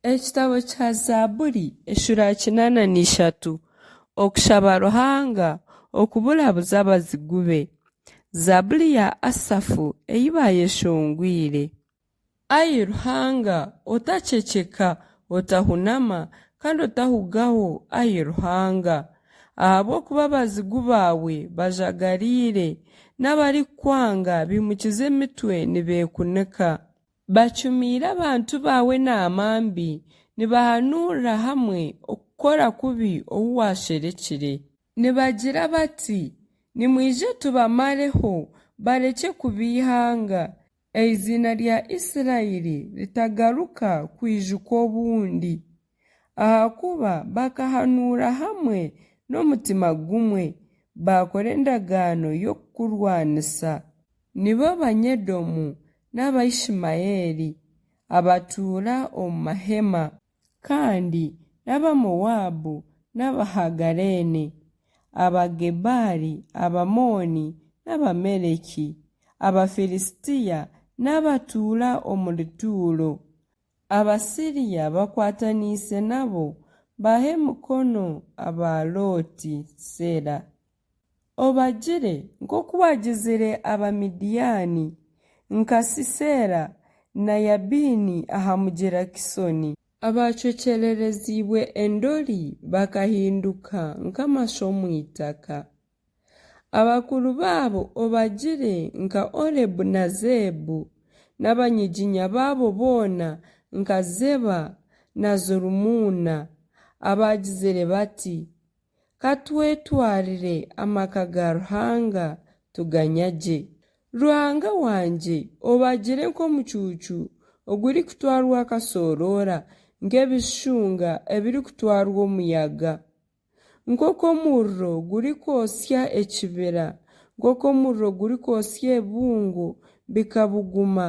Ekitabo kya Zaaburi eshuura 83 Okushaba Ruhanga okuburabuza abazigu be. Zaaburi ya Asafu ei baayeshongwire. Ai Ruhanga, otaceceka, otahunama, kandi otahugaho, ai Ruhanga. Ahabw'okuba abazigu baawe bajagaraire, n'abarikukwanga baimukize emitwe nibeekunika. Bacumiire abantu baawe enaama mbi, nibahanuurira hamwe okukora kubi ou waasherekire. Nibagira bati, Nimwije tubamareho, barekye kuba eihanga, eiziina rya Israeli ritagaruka kwijukwa obundi. Ahakuba bakahanuura hamwe n'omutima gumwe, baakora endagaano y'okukurwanisa. Nibo Banyedomu n'Abaishimaeli abatuura omu mahema, kandi n'Abamoabu n'Abahagareene, Abagebali, Abamooni n'Abameleki, Abafilistia n'abatuura omuri Tuuro. Abasiriya bakwataniise nabo, baaha emikono aba Looti. Seela. Obagire nk'oku waagizire Abamidiani, nka Sisera na Yabini aha mugyera Kisoni. Abaacwekyerereziibwe endori bakahinduka nk'amasha omu itaka. Abakuru baabo obagire nka Orebu na Zeebu, n'abanyiginya baabo boona nka Zeba na Zalumuuna, abaagizire bati, Ka twetwarire amaka ga Ruhanga tuganyagye. Ruhanga wangye obagire nk'omucuucu ogurikutwarwa akasooroora, nk'ebishushunga ebirikutwarwa omuyaga. Nk'oku omuriro gurikwotsya ekibira, nk'oku omuriro gurikwotsya ebibungo bikabuguma,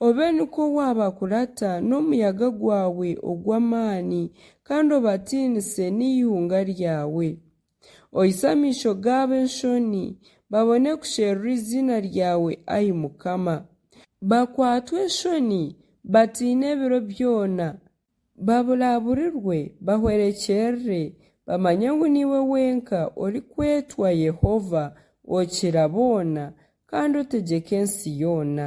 obe nikwo waabakurata n'omuyaga gwawe ogw'amaani, kandi obatiinise n'eihunga ryawe. Oitse amaisho gaabo enshoni, babone kusherura eiziina ryawe, ai Mukama. Bakwatwe enshoni, batiine ebiro byona. Baburaburirwe, bahwerekyerere, bamanye ngu niiwe wenka orikwetwa Yehova, okira boona, kandi otegyeka ensi yoona.